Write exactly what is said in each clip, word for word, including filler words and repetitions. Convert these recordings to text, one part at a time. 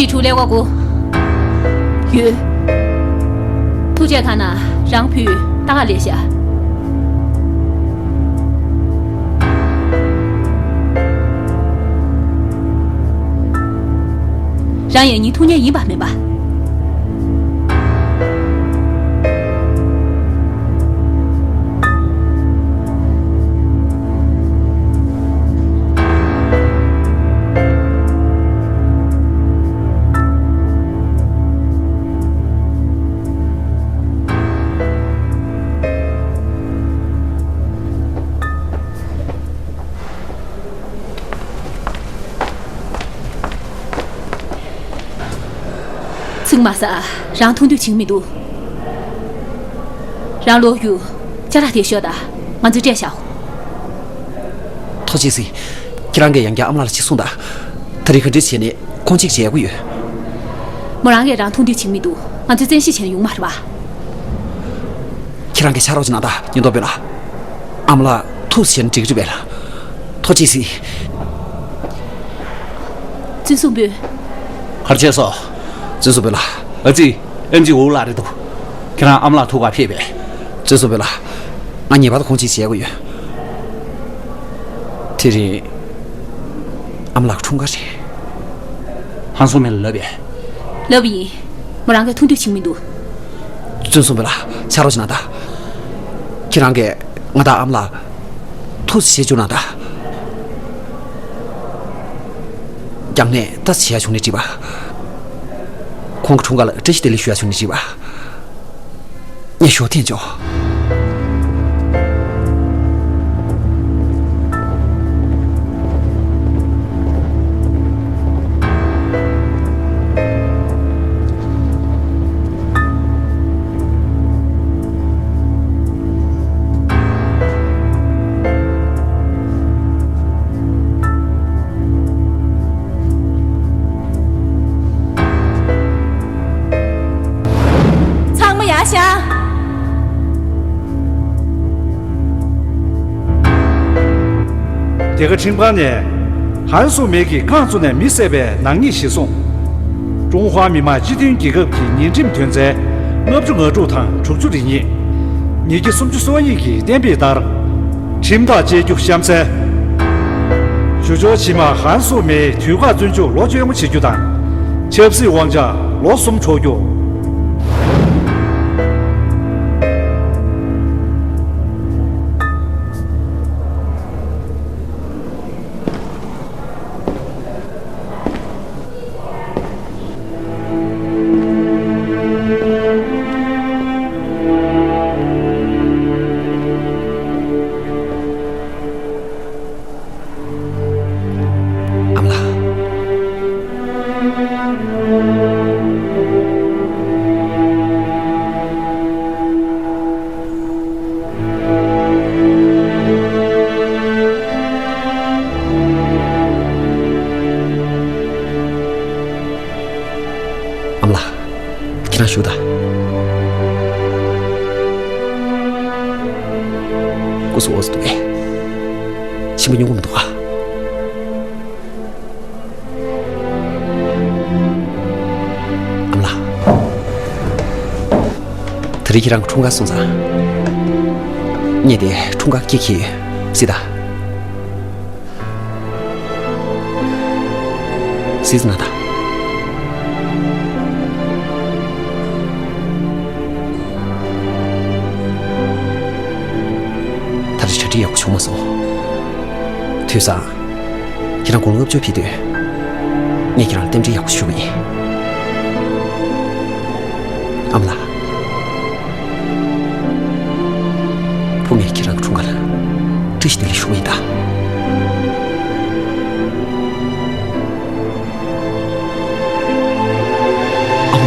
ཆུ་ལས་བ་གོ། ཡོད། ཐུགས་རྗེ་ཁ་ན་རང་ཕུད་ད་ག་ལས་ཤ། རང་ཡང་ཉིན་ཐུག་ཉེ་ཡིན་པ་མིན་པ། ཚིག་མ་ཟ། རང་མཐོང་འདོད་བྱིང་མི་འདུག་རང་ལོག་རྒྱུ། ཅ་ལག་དེ་ཤོག་ད། ང་ཚོས་སྤྲད་བཞག་ཐུགས་རྗེ་གཟིགས། ཁྱེད་རང་གིས་ཡང་བསྐྱར་ཨ་མ་ལགས་ལ་ཅིག་གསུངས་དང་། ད་རེས་ག་འདྲ་བྱས་ནས་ཁོང་ཅིག་བྱེད་དགོས་ཡོད། མོ་རང་གིས་རང་མཐོང་འདོད་བྱེད་མི་འདུག་ང་ཚོས་བཙན་ཤེད་བྱས་ན་ཡོང་མ་རེད་པ། ཁྱེད་རང་གིས་ཕྱག་རོགས་ཅིག་གནང་དང་། ཉེན་རྟོག་པས་ལ། ཨ་མ་ལགས་ཐུགས་བྱས་ན་འགྲིག་རེད་པས་ལ། ཐུགས་རྗེ་གཟིགས། བཙུན་སྲུང་དཔོན། ག་རེ་བྱས་སོང་། བཙུན་སྲུང་དཔོན་ལགས། ཨ་ཙི། ཨེམ་ཆི་འུ་ལགས་རེད་འདུག་ཁྱེད་རང་ཨ་མ་ལགས་ཐུག་ག་ཕེབས་པས། བཙུན་སྲུང་དཔོན་ལགས། ང་ངེས་པར་དུ་ཁོང་ཅིག་བྱེད་དགོས་ཡོད། དེ་རིང་ཨ་མ་ལགས་འཁྲུངས་སྐར་རེད། ཧན་སུང་མེ་ལ་ལབ་པས། ལབ་པ་ཡིན། མོ་རང་གིས་མཐོང་འདོད་བྱེད་མི་འདུག་བཙུན་སྲུང་དཔོན་ལགས། ཕྱག་རོགས་ཅིག་གནང་དང་། ཁྱེད་རང་གིས་ང་དང་ཨ་མ་ལགས་ཐུགས་བྱས་བཅུག་གནང་དང་། རྒྱང་ནས་ལྟ་བྱེད་ཡ་བྱུང་ནས་འགྲིག་པ། ཁོང་གི་འཁྲུངས་སྐར་ལ་བཀྲ་ཤིས་བདེ་ལེགས་ཞུ་ཡ་བྱུང་ནས་འགྲིག་པ། ངས་ཞོགས་ཐེངས་ཆོག་ཚང་མ་ཡར་ཤོག་རྒྱལ་ཁབ་ཁྲིམས་ཁང་ནས་ཧན་སུང་མེ་གིས་རྐང་བཙུགས་ནས་མི་བསད་པའི་ནག་ཉེས་གཞིར་བཟུང་། ཀྲུང་ཧྭ་མི་དམངས་སྤྱི་མཐུན་རྒྱལ་ཁབ་ཀྱི་ཉེས་ཁྲིམས་དོན་ཚན་ལྔ་བཅུ་ང་དྲུག་དང་དྲུག་ཅུ་རེ་གཉིས། ཉིས་བརྒྱ་སུམ་ཅུ་སོ་གཉིས་ཀྱིས་གཏན་འབེབས་ལྟར། ཁྲིམས་ཐག་བཅད་རྒྱུ་གཤམ་གསལ། ཞུ་སྦྱོར་ཕྱི་མ་ཧན་སུང་མེའི་དུས་བཀག་བཙོན་འཇུག་ལོ་བཅོ་ལྔ་བྱེད་རྒྱུ་དང་། ཆབ་སྲིད་དབང་ཆ་ལོ་གསུམ་འཕྲོག་རྒྱུ། ཨ་མ་ལགས། ཨ་མ་ལགས། ཁྱེད་རང་བཞུགས་དང་། སྐུ་གཟུགས་འོ་ཙམ་འདུག་གས། མཆིན་པ་སྙོམས་པོ་མི་འདུག་ག་ཨ་མ་ལགས། ད་རེས་ཁྱེད་རང་གི་འཁྲུངས་སྐར་སོང་ཙང་། ངས་དེ་འཁྲུངས་སྐར་སྐྱེལ་གྱི་ཡོད། སྲིད་ད། སྲིད་ན་ད། ད་རེས་གྲ་སྒྲིག་ཡག་པོ་བྱུང་མ་སོང་། དུས་སང་། ཁྱེད་རང་དགུང་ལོ་ལྔ་བཅུ་ཕེབས་དུས། ངས་ཁྱེད་རང་ལ་རྟེན་འབྲེལ་ཡག་པོ་ཞུ་བ་ཡིན། ཨ་མ་ལགས། བུ་ངས་ཁྱེད་རང་གི་འཁྲུངས་སྐར་ལ་བཀྲ་ཤིས་བདེ་ལེགས་ཞུ་བ་ཡིན་ད། ཨ་མ།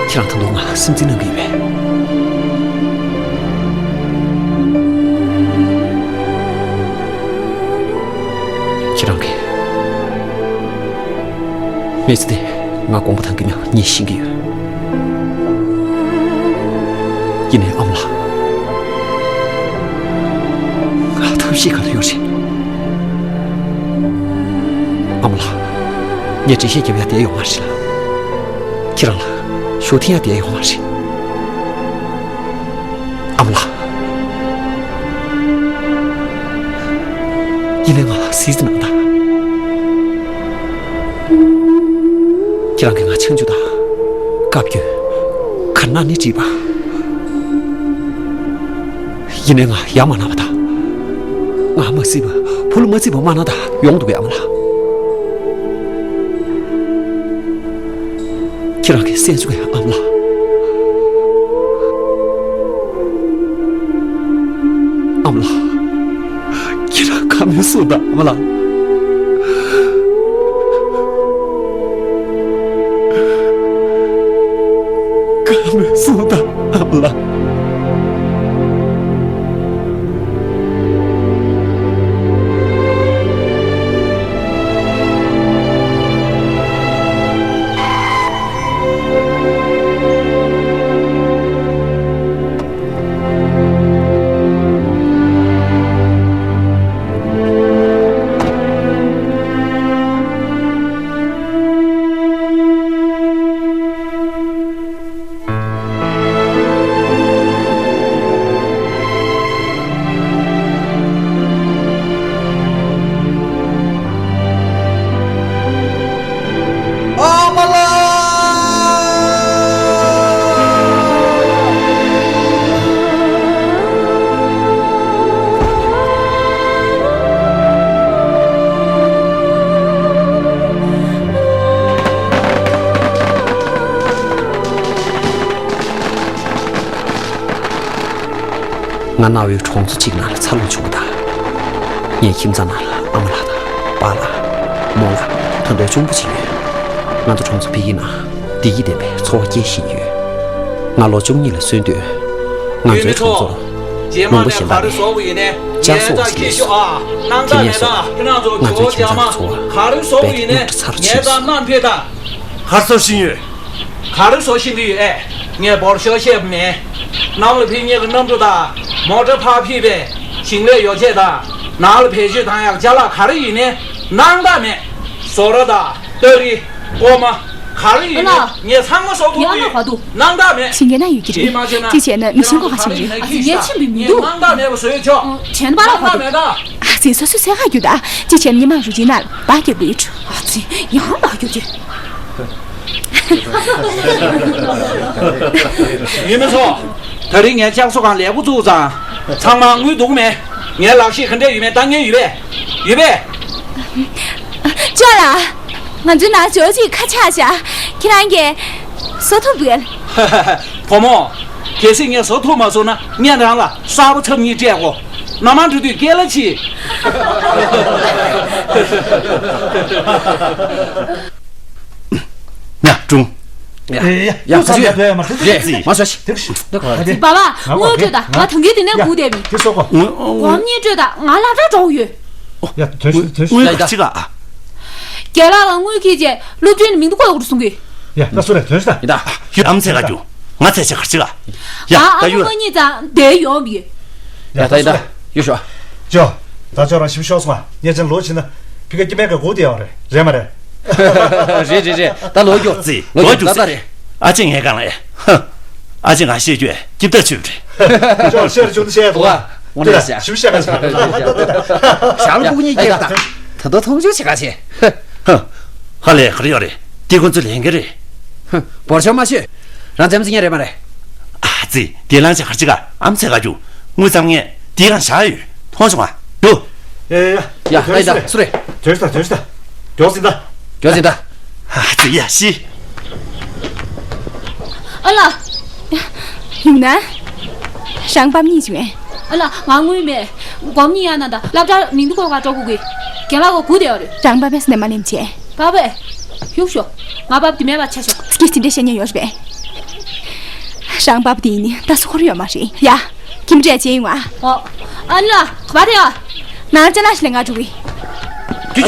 ཁྱེད་རང་ད་དུང་ང་སེམས་འཛིན་གནང་གི་ཡོད་པས། ཁྱེད་རང་གིས། མི་ཚེ་འདི་ང་དགོངས་པ་དང་གི་མྱང་ངས་ཤེས་ཀྱི་ཡོད། ཡིན་ནའི་ཨ་མ་ལགས། ང་ཐབས་ཤེས་ག་རེ་ཡོད་རེད། ངས་འགྲེལ་བཤད་རྒྱབ་ཡ་བསྡད་ཡོད་མ་རེད་ལ། ཁྱེད་རང་ལ་ཞུ་འཐེན་ཡ་བསྡད་ཡོད་མ་རེད། ཨ་མ་ལགས། ཡིན་ནའི་ང་ལ་གཟིགས་གནང་དང་། ཁྱེད་རང་གིས་ང་ཆང་ཆུ་དང་། བཀའ་བཀྱོན། ག་རེ་གནང་ནའི་འགྲིག་པ། ཡིན་ནའི་ང་ཡ་མ་གནང་བ་དང་། ང་མ་གཟིགས་པ། བུ་ལ་མ་གཟིགས་པ་མ་གནང་དང་ཡོང་འདུག་གས། ཨ་མ་ལགས། ཁྱེད་རང་གིས་གསན་ཆོག་གས། ཨ་མ་ལགས། ཨ་མ་ལགས། ཁྱེད་རང་བཀའ་མོལ་གསུངས་དང་། ཨ་མ་ལགས། བཀའ་མོལ་གསུངས་དང་། ཨ་མ་ལགས། ཨ་མ་ལགས། ང་གནའ་བོའི་གྲོང་ཚོ་གཅིག་ནང་ལ་འཚར་ལོངས་བྱུང་བ་དང་། ངའི་ཁྱིམ་ཚང་ནང་ལ་ཨ་མ་ལགས་དང་པཱ་ལགས། རྨོ་ལགས། ད་ལྟའི་གཅུང་པོ་གཅིག་ཡོད། ང་ཚོ་གྲོང་ཚོ་ཕ་གིའི་ནང་བདེ་སྐྱིད་ལྡན་པའི་འཚོ་བ་སྐྱེལ་བཞིན་ཡོད། ང་ལོ་བཅུ་གཉིས་ལ་སོན་དུས། ང་ཚོའི་གྲོང་ཚོར་ལུང་པ་གཞན་པ་ནས་བསྐྱར་གསོ་བ་ཞིག་སླེབས་སོང་། དེ་ནས་བཟུང་ང་ཚོའི་ཁྱིམ་ཚང་གི་འཚོ་བ་རྦད་དེ་རྙོག་དྲ་ཚ་རུ་ཕྱིན་སོང་། ག་རེ་བཟོ་བཞིན་ཡོད། ཨེ། ངས་འབོར་ཤོག་བཤད་པ་མེད། གནམ་ལ་ཕེབས་མཁན་གྱི་གནམ་གྲུ་དང་། མོ་ཊ་ཕར་ཕེབས་པའི་ཞིང་ལས་ཡོ་བྱད་དང་། ནང་ལ་བེད་སྤྱོད་བཏང་ཡག་ཅ་ལག་ག་རེ་ཡིན་ནའི་སྣང་དག་མེད། བཟོ་གྲྭ་དང་། སྟ་རེ། སྒོར་མོ། ག་རེ་ཡིན་ནའི་ངས་ཚང་མ་བཟོ་ཐུབ་ཀྱི་ཡོད། སྣང་དག་མེད། ཞིང་ཁའི་ནང་ཡོད་ཀྱི་རེད། གཅིག་བྱས་ན་མི་ཤེས་ཁོ་ག་ཞིག་རེད། ངས་ཕྱིན་པའི་མི་འདུག་ངས་སྣང་དག་མེད་པ་བཟོས་ཆོག་བྱས་ན་པཱ་ལགས་ཁོ་ཐུག་ཨ་ཙི། སོ་སོའི་སེམས་ཁ་རྒྱུག་ད། གཅིག་བྱས་ན་ཉི་མ་རུ་ཅིག་ནང་ལ་བག་རྒྱབ་ལུས། ཨ་ཙི། ཡང་བག་རྒྱབ་ཀྱི། ཡུལ་མི་ཚོ། ད་རིང་ངའི་བསྐྱར་གསོ་ཁང་ལས་འགོ་བཙུགས་ཙང་། ཚང་མ་དངུལ་འདུག་མེད། ངའི་ལག་ཤེས་ག་འདྲས་ཡོད་མེད་ལྟ་མཁན་ཡོད་པས། ཡོད་པས། ཅོག་ལགས། ང་ཚོའི་ནང་ཇོ་ཅིག་ཁ་ཆག་བཞག་ཁྱེད་རང་གིས་བཟོ་ཐུབ་འདུག་གས། བུ་མོ། གལ་སྲིད་ངས་བཟོ་ཐུབ་མ་སོང་ན་ངས་རང་ལ་གསར་པ་ཚབ་གཉིས་སྤྲད་དགོས། ནམ་མང་འགྲོ་དུས་སྐེ་ལ་ཕྱིས། ཉ་ཀྲུང་། ཡ་ཡ་ཡ། ཁ་ཆུ་ཡ། རེད། མ་སོ་ཤི། དེ་ཤི། དེ་གོ་རེད། པ་པ། དངུལ་སྤྲོད་དང་། ང་ཐང་གི་དེ་ནས་སྒུག་བསྡད་པ་ཡིན། དེ་སོ་གོ། སྒོར་མོ་གཉིས་སྤྲོད་དང་། ང་སློབ་གྲྭ་འགྲོ་གི་ཡོད། ཡ། དོན་ཤི། དོན་ཤི། དངུལ་ག་ཅི་ག་ཨ། རྒན་ལགས་ལ་དངུལ་ཁྱེར་རྗེས་སློབ་གྲྭའི་མིང་དུ་བཀོད་དགོས་གསུང་གི། ཡ། ད་སུ་རེད། དོན་ཤི་ད། ཡིན་ད། ཡ། ཨམ་ཚེ་ག་རྒྱུ། ང་ཚེ་ཆེ་ག་ཅི་ག་ཡ། ད་ཡོད། ཨ་ཁུ་གཉིས་ཙང་དེ་ཡོང་བི། ཡ། ད་ཡིན་ད། ཡོད་ཤོག་ཅོ། ད་ཅོ་རང་ཞིབ་ཤོག་སོང་ང་། ཉེ་ཅན་ལོ་ཕྱིན་ན་ཕི་ཀ་སྐྱི་མེད་ཀ་གོ་དེ་ཡོང་རེད། རེད་མ་རེད། རེད་རེད་རེད། ད་ལོ་རྒྱུག་ཙི། ལོ་རྒྱུག་ད་ད་རེད། ཨ་ཅེ་ངས་གང་ལ་ཨེ། ཧ། ཨ་ཅེ་ང་ཤེས་རྒྱུ་ཨེ་སྐྱིད་ད་ཆུབ་རེད། ཅོ་ཤེར་ཅུང་ཤེར་ཏོ། ཨོ་ལེ་ཤ། ཞིབ་ཤེར་ག་ཤེར། ཞང་ལ་ཕུག་གཉིས་སྐྱེས་ད། ད་དུང་མཐོང་ཆུང་བྱེད་ག་ཤེ། ཧ། ཧ་ལས་ག་རེ་ཡོད་རེད། དེ་ཁོ་ཚོ་ལས་འགན་རེད། ཧ། འབོར་ཆོག་མ་ཤོད། རང་འཛེམ་ཟིན་ཡ་རེད་མ་རེད། ཨ་ཙི། དེ་ལང་ཆ་ག་ཅི་ག་ཨམ་ཚེ་ག་རྒྱུ། དངུལ་ཙམ་ངས་དེ་གང་བཞག་ཡོད། མཐོང་བྱུང་ང་། རྒྱུ། ཡ་ཡ་ཡ། ཡ། ད་ཡིན་ད། སུ་རེད། དོན་ཤི་ད། དོན་ཤི་ད། མགྱོགས་ཟིན་ད། མགྱོགས་ཟིན་ད། ཨ་ཙི། ཡ་ཤི། ཨ་ལ། ཡུང་ན། རང་པབ་གཉིས་བྱུང་ཨེ། ཨ་ལ། ང་དངུལ་མེད། སྒོར་མོ་གཉིས་ཡང་ན་ད། སློབ་གྲྭར་མིང་ཐོ་འགོད་ག་འགྲོ་དགོས་ཀི། རྒན་ལགས་ཀྱིས་སྒུག་བསྡད་ཡོད་རེད། རང་པབ་པས་ནས་མ་ལེན་བྱས། པ་པས། གཡུག་ཤོག་ང་པབ་དེ་མེད་པ་ཆ་ཤོག་ཚིག་གི་དེ་འདྲ་བཤད་མཁན་ཡོད་རེད་པས། རང་པབ་དེ་ཡིན་ནི་ད་སུ་ཁོར་ཡོད་མ་རེད་ཡ། ཁྱིམ་འདྲ་ཅན་ཡིན་བ། ཨོ། ཨ་ལ། ག་པར་དེ་ཡོད། ནང་ཅ་ལག་ཞིག་ལེན་ག་འགྲོ་གི། ཡོ།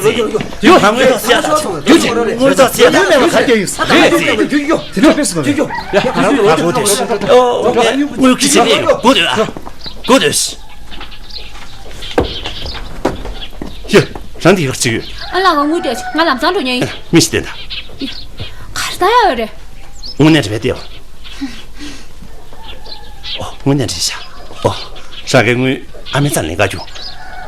ཡོ། ཡོ། ཡོ། ཡོ། དངུལ་ཐོག་ཟེར་ཡ་ད་དངུལ་ཐོག་ཟེར་ཡ་ད་དངུལ་ཐོག་ཟེར་ཡ་ད་དངུལ་མེད་པ་ག་རེ་ཡོད། རེད་ཟེར། ཡོ། ཡོ། དེ་ནས་ཕེབས་སོང་། ཡོ། ཡོ། ཡ། ང་སྒོ་དེ། ཨོ། ངས་དངུལ་གྱི་ཆེད་དུ་སྒོ་དེ། ཨ། སྒོ་དེ། ཡ། རང་འདི་ག་ཅི་ཡོད། ཨ་ལགས་ཀྱིས་དངུལ་སྤྲད་བྱུང་། ང་ལམ་སང་འགྲོ་མཁན་ཡིན། མི་ཞིག་བསྟན་དང་། ག་རེ་བཏང་ཡག་ཡོད་རེད། དངོས་གནས་རེད་པས་ཏེ། ཨོ། དངོས་གནས་རེད་ཤག་ཨོ། རང་གིས་དངུལ་ཨ་མའི་རྩར་ལེན་ག་རྒྱུགས།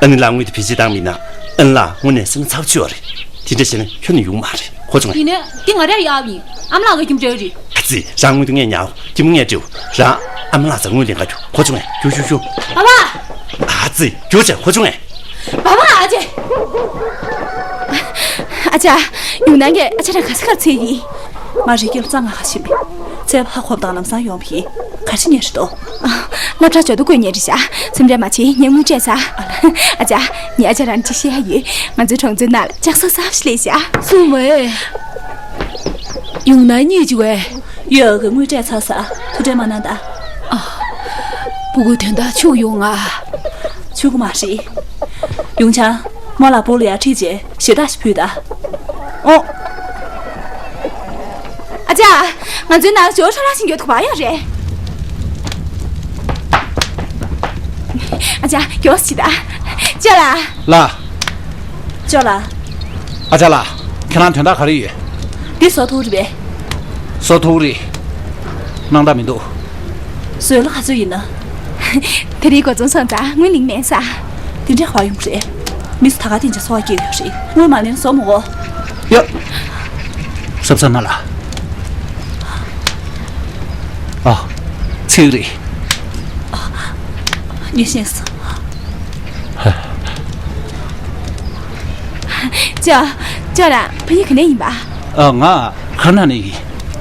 ཨ་ནེ་ལགས་དངུལ་དེ་བེད་སྤྱོད་བཏང་མེད་ན། ཨ་ནེ་ལགས་དངོས་གནས་སེམས་ཚབས་ཆེ་བ་རེད། དེ་འདྲ་བྱས་ན་ཁྱོན་ནས་ཡོང་མ་རེད། གོ་བྱུང་ངས། ཡིན་ནའི་འདི་ང་རང་གཡར་བ་ཡིན། ཨ་མ་ལགས་ཀྱིས་རྒྱུ་འབྲས་རེད། ཨ་ཙི། རང་དངུལ་དེ་ངས་ཉར། སྐྱིད་མོ་ངས་སྤྲད། རང་ཨ་མ་ལགས་རྩར་དངུལ་ལེན་ག་རྒྱུགས། གོ་བྱུང་ངས། རྒྱུགས་རྒྱུགས་རྒྱུགས། པ་པ། ཨ་ཙི། རྒྱུགས་བྱས། གོ་བྱུང་ངས། པ་པ། ཨ་ཅེ། ཨ་ཅག་ཡུང་ནན་གྱིས་ཨ་ཅག་རང་ག་ས་གར་འཚོལ་གྱི་ཡིན། ང་རི་སྐྱེས་ལོ་ཙཱ་ང་ཁ་ཕྱིན་པས། ཚལ་ཕ་ཁོབ་དང་ལམ་སང་ཡོང་བ་ཡིན། ག་རེ་བྱེད་མཁན་རེད་དོ། ཨ། སློབ་གྲྭར་འགྱོ་དུས་དགོས་མཁན་རེད་ཤག་སེམས་ཁྲལ་མ་བྱེད། ངས་དངུལ་སྤྲད་ཚར། ཨ་ཅག་ངས་ཨ་ཅག་རང་ཅིག་བཤད་ཡ་ཡོད། ང་ཚོའི་གྲོང་ཚོའི་ནང་ལ་ལྕགས་ཟམ་གསར་པ་ཞིག་སླེབས་ཤག་གསུངས་མེད། ཡུང་ནན་གཉིས་ཀྱི་བས། ཡོད། ངས་དངུལ་སྤྲད་ཚར་ས། ཐུགས་ཁྲལ་མ་གནང་དང་། ཨ། སྤུ་གུ་དོན་དག་འཆུག་ཡོང་ང་། འཆུག་གི་མ་རེད། ཡུང་ཆང་། རྨོ་ལགས་སྤོ་ལོ་ཡར་ཁྲིད་རྗེས་ཞེ་དྲག་ཞིག་ཕུལ་དང་། ཨོ། ཨ་ཅག་ང་ཚོའི་ནང་ཞོར་ཧྲ་ལ་ཞིག་འགྱོ་ཐུབ་པ་ཡག་རེད། ཨ་ཅག་མགྱོགས་ཤིག་དང་། ཅོ་ལགས། ལགས། ཅོ་ལགས། ཨ་ཅག་ལགས། ཁྱེད་རང་དོན་དག་ག་རེ་ཡོད། འདི་བཟོ་ཐུབ་རེད་པས། བཟོ་ཐུབ་རེད། སྣང་དག་མི་འདུག་བཟོས་ལོ་ག་ཚོད་ཡིན་ན། དེ་རིང་སྒོ་རྫོང་སོང་ཙང་དངུལ་ལེན་མེད་ས། དེ་འདྲའི་ག་པར་ཡོང་གི་རེད། མི་ཚོ་ད་ག་དེ་འདྲ་འཚོ་བ་སྐྱེལ་གི་རེད། དངུལ་མ་ལེན་ན་བཟོ་མི་དགོས། ཡ། གཟབ་གཟབ་གནང་ལགས། ཨ། ཚིག་རེད། ངས་ཤེས་སོང་། ཅོ། ཅོ་ལགས། ཕ་ཡུལ་ག་ནས་ཡིན་པ། ཨ། ང་ཁ་ན་ནས་ཡིན།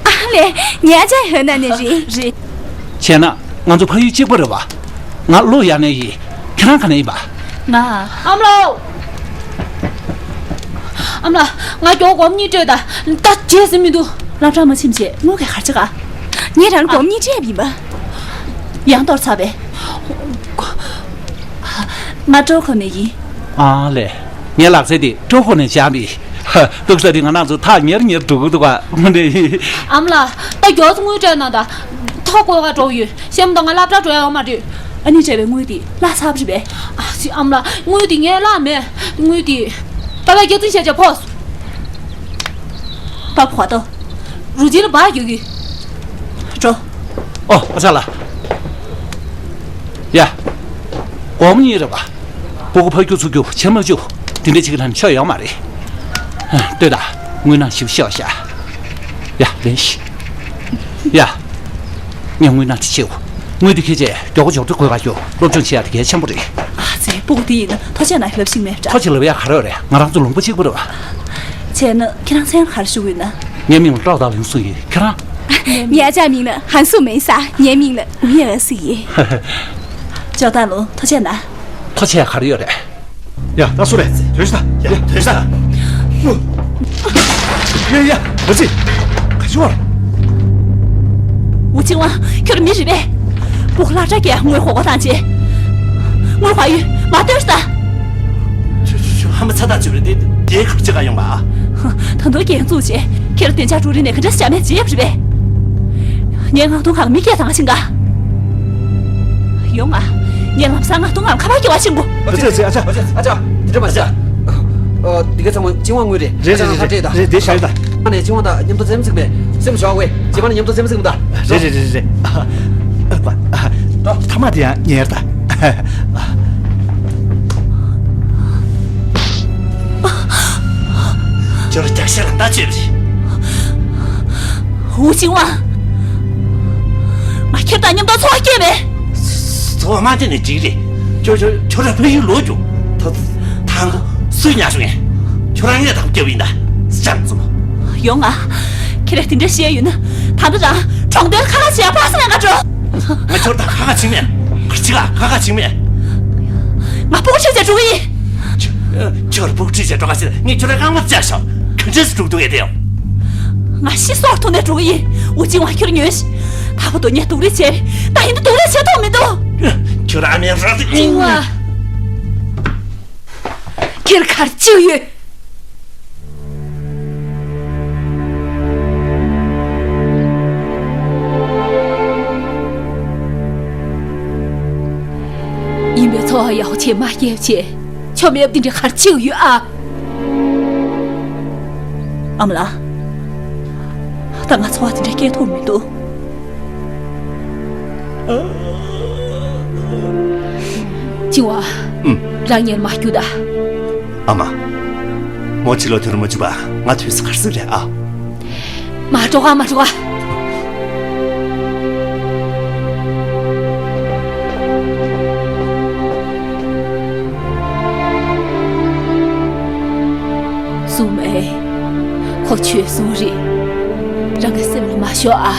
ཨ་ལས། ངའི་ཨ་ཅག་ཡང་ན་ནས་རེད། རེད། བྱས་ན་ང་ཚོ་ཕ་ཡུལ་གཅིག་པ་རེད་པ། ང་ལོ་ཡག་ནས་ཡིན། ཁྱེད་རང་ག་ནས་ཡིན་པ། ང་། ཨ་མ་ལགས། ཨ་མ་ལགས། ང་མགྱོགས་སྒོར་མོ་གཉིས་སྤྲོད་དང་། ད་བརྗེད་ཟིན་མི་འདུག་སློབ་གྲྭ་མ་ཕྱིན་བྱས་དངུལ་ག་ག་རེ་བྱེད་ག་ངས་རང་ལ་སྒོར་མོ་གཉིས་སྤྲད་པ་ཡིན་པ། ཡང་གཏོར་ཚར་པས། ང་ཀྲོ་ཁོ་ནས་ཡིན། ཨ་ལས། ངའི་ལག་རྩལ་དེ་ཀྲོ་ཁོ་ནས་སྦྱངས་པས། ཧ། ཏོག་ཙམ་དེ་ང་རང་ཚོ་ཐག་ཉེ་རུ་ཉེ་རུ་འགྲོ་གི་འདུག་ག་དངོས་གནས། ཨ་མ་ལགས། ད་མགྱོགས་ཙམ་དངུལ་སྤྲད་གནང་དང་། ཐོ་བཀོད་ག་འགྲོ་གི་ཡོད། ཤེས་མ་གཏོགས་ང་སློབ་གྲྭ་འགྲོ་ཡ་ཡོད་མ་རེད། ཨ་ནེས་སྤྲད་པའི་དངུལ་དེ་བརླག་ཚར་བ་རེད་པས། ཨ་ཙི། ཨ་མ་ལགས། དངུལ་དེ་ངས་བརླག་མེད། དངུལ་དེ། པ་ཕས་སྐྱག་རྫུན་བཤད་བྱས་ཕོག་སོང་། པ་ཕོ་ཏོ། རུ་ཅི་ལ་བག་ཡོད་ཀི། འགྲོ། ཨོ། ཨ་ཅག་ལགས། ཡ། སྒོར་མོ་གཉིས་རེད་པ། སྤུ་གུ་ཕར་རྒྱུག་ཚུར་རྒྱུག་ཕྱིར་མ་རྒྱུག་དེ་འདྲ་བྱེད་ཀྱི་ལྷན་ཆོ་ཡོང་མ་རེད། ལྟོས་དང་། དངུལ་ནང་ཞིབ་ཤོག་ཤག་ཡ། ལེན་ཤིག་ཡ། ངས་དངུལ་ནང་དེ་ཕྱེའོ། དངུལ་དེ་འཁྱེར་བྱས་མགྱོགས་པོ་མགྱོགས་པོ་འགྲོ་དགོས་ག་རྒྱུགས། སློབ་སྦྱོང་བྱེད་ཡ་དེ་གལ་ཆེན་པོ་རེད། ཨ་ཙི། སྤུ་གུ་དེ་ཡིན་ན་ཐོ་ཆས་ནང་ལབ་ཤེས་མེད་འདྲ། ཐོ་ཆས་ལབ་ཡ་ག་རེ་ཡོད་རེད། ང་རང་ཚོ་ལུང་པ་གཅིག་པ་རེད་པ། བྱས་ན་ཁྱེད་རང་མཚན་ག་རེ་ཞུ་གི་ཡོད་ན། ངའི་མིང་ལ་ཀྲོག་དང་ལིང་སུ་ཡིན། ཁྱེད་རང་། ངའི་ཨ་ཅག་མིང་ལ་ཧན་སུ་མིན་ས། ངའི་མིང་ལ་ཝུའུ་ཡ་ཨ་སི་ཡིན། ཅོག་ཏ་ལུ་ཐོ་ཆས་ན། ཐོ་ཆས་ག་རེ་ཡོད་རེད། ཡ། ད་སུ་རེད། དོན་ཤི་ད། ཡ། དོན་ཤི་ད། ཡ་ཡ། ཨ་ཙི། ག་ཅི་བར། ཝུ་ཆིང་ཝང་། ཁྱོད་མི་རེད་པས། སྤུ་གུ་སློབ་གྲྭ་སྐྱེལ་དངུལ་གོ་གོ་བཏང་བྱས། དངུལ་ག་ཡོད་མ་ལྟོས་ཤིག་ད། ཁྱོད་ཁྱོད་ཁྱོད་ཧམ་པ་ཚ་ཐག་ཆོད་པ་རེད་དེ། དེ་ག་ཅི་ག་ཡོང་བ། ད་དུང་རྒྱན་བཙུགས་བྱས། ཁྱེད་ལ་བདེ་འཇགས་དྲུག་རིང་ནས་ག་འདྲ་བྱ་མེད་བྱེད་ཡབ་རེད་པས། ངའི་ངག་ཐུང་ཁག་མི་སྐད་བཏང་ཕྱིན་ག་ཡོང་ང་། ངས་ལམ་སང་ངག་ཐུང་ངམ་ཁ་པར་སྐྱེལ་བ་ཕྱིན་གོ། ཨ་ཙི། ཨ་ཙི། ཨ་ཅག་ཨ་ཅག་འདི་འདྲ་མ་བྱ། ཨ། འདི་ག་ཚང་མ་ཅིང་ཝང་དངུལ་རེད། རེད་རེད་རེད་རེད། རེད་དེ་བཞག་ཡོད་ད། ཨ་ནེ་ཅིང་ཝང་དང་མཉམ་དུ་འཛེམ་ཟིག་མེད། སེམས་ཞོག་ཝེ། རྗེས་མ་ནས་མཉམ་དུ་འཛེམ་ཟིག་མི་ད། རེད་རེད་རེད་རེད། ཨ། ཨ། ཐ་མ་དེ་ཡང་ཉེར་ད། ཁྱོད་རྒྱ་ཤ་ལ་ལྟ་ཆོས་རེད། ཝུ་ཆིང་ཝང་། ང་ཁྱེད་དང་མཉམ་དུ་འཚོ་བ་སྐྱེལ་མེད། འཚོ་བ་མ་སྐྱེལ་ནས་འགྲིག་རེད། ཁྱོད་ཁྱོད་ཁྱོད་རང་ཕ་ཡུལ་ལོག་རྒྱུགས། ད་ད་ཁོ་སུས་ཉར་བྱུང་ངས། ཁྱོད་རང་ངས་དམ་བརྒྱབ་ཡིན་ད། སྤྱང་ཚོ། ཡོང་ང་། ཁྱེད་རང་དེ་འདྲ་བཤད་ཡོད་ན། ད་ལྟ་རང་གྲོང་སྡེར་ཁ་ཁ་བྱེད་ཡ་པ་སེ་ལ་ང་འགྲོ། ང་ཁྱོད་དང་ཁ་ཁ་བྱེད་མེད། ག་ཅི་ག་ཁ་ཁ་བྱེད་མེད། ང་སྤུ་གུ་ཁྲིད་བྱས་འགྲོ་གི་ཡིན། ཁྱོད་ཁྱོད་སྤུ་གུ་ཁྲིད་བྱས་འགྲོ་ག་ཟེར། ངས་ཁྱོད་རང་རྐང་ལག་བཅག་ཤོག་ག་འདྲས་སེ་འགྲོ་གི་འདུག་ཨེ་དེ་ཡང་། ང་ཤི་སོགས་ཐུག་ནས་འགྲོ་གི་ཡིན། ཝུ་ཆིང་ཝང་ཁྱོད་ཉོན་ཞིག་ད་བར་དུ་ངས་སྡུག་རུས་བྱས། ད་ཡིན་དུ་སྡུག་རུས་བྱེད་ཐུབ་མི་འདུག་ཁྱོད་ཨ་མའི་རོ་དེ། ཆིང་ཝང་། ཁྱེད་གར་ཅིག་ཡོད། ཡིན་པའི་འཚོ་བ་ཡག་པོ་བྱེད་མ་སྐྱེལ་བྱས། ཆོ་མེད་འདི་འདྲ་གར་ཅིག་ཡོད་ཨ། ཨ་མ་ལགས། ད་ང་འཚོ་བ་དེ་འདྲ་སྐྱེལ་ཐུབ་མི་འདུག། ཅི་བ། ཨུམ། རང་ཉལ་མ་རྒྱུགས་ད། ཨ་མ། མོ་ཕྱི་ལོགས་ཐོན་མ་བཅུག་པ་ང་ཐོན་ས་གར་སོང་རེད་ཨ། མ་འགྲོ་ག་མ་འགྲོ་ག། སུ་མེད། ཁོ་ཆོས་སོང་རེད། རང་གི་སེམས་ལ་མ་ཤོར་ཨ།